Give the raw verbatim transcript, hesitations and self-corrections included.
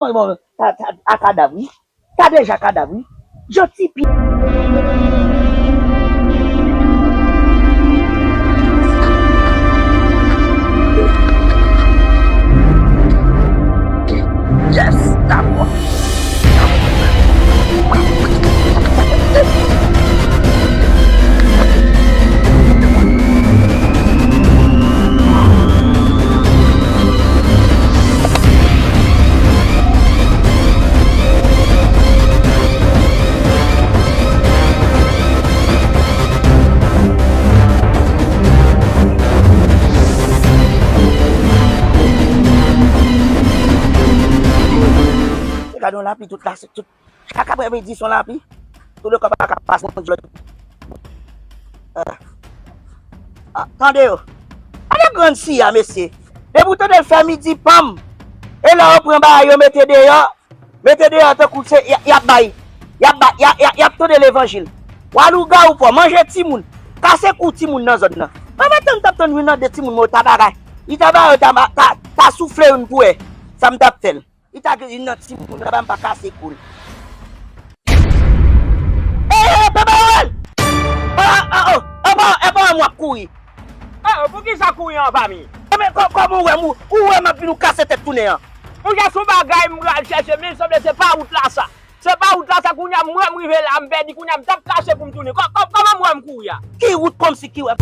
Bon, bon, ta, ta, a kadav, wi. Ta deja kadav, wi. Jan ti pi. Yes, ta bon. Gade yon lapli tout la, tout, chak aprèmidi se yon lapli. Tou le kò pa ka pase yon djòl. Ah. Ah, tande yo. Tande grann si a, mesye. Depi w tande l fè midi, panm. E lè yo pran bagay yo mete deyò, mete deyò tankou se, y, y ap bay. Y ap bay, y, y, y ap tande levanjil. Wa lougawou fò, manje timoun. Kase kou timoun nan zòn nan. Mwen pa tann t ap tann youn nan de timoun mwen ta bagay. Li ta ba yo ta, ta, ta soufle youn pou wè sa m t ap fè l. Li ta gen youn nan timoun anba m pa kase kou l. Ey, ey, Papa Noël! Ah, ah, oh, oh, pa, e pa m w ap kouri. Ah, poukisa kouri an fami? Enben, kò, kòman w wè m, ou wè m ap vin ou kase tèt tounen an? Monchè, se yon bagay m pral chèche, men sanble se pa wout la sa. Se pa wout la sa, kounye a m wè m rive la, m pèdi, kounye a m t ap kache pou m tounen. Kò, kò, kòman m wè m kouri a? Ki wout kòmsi ki wè?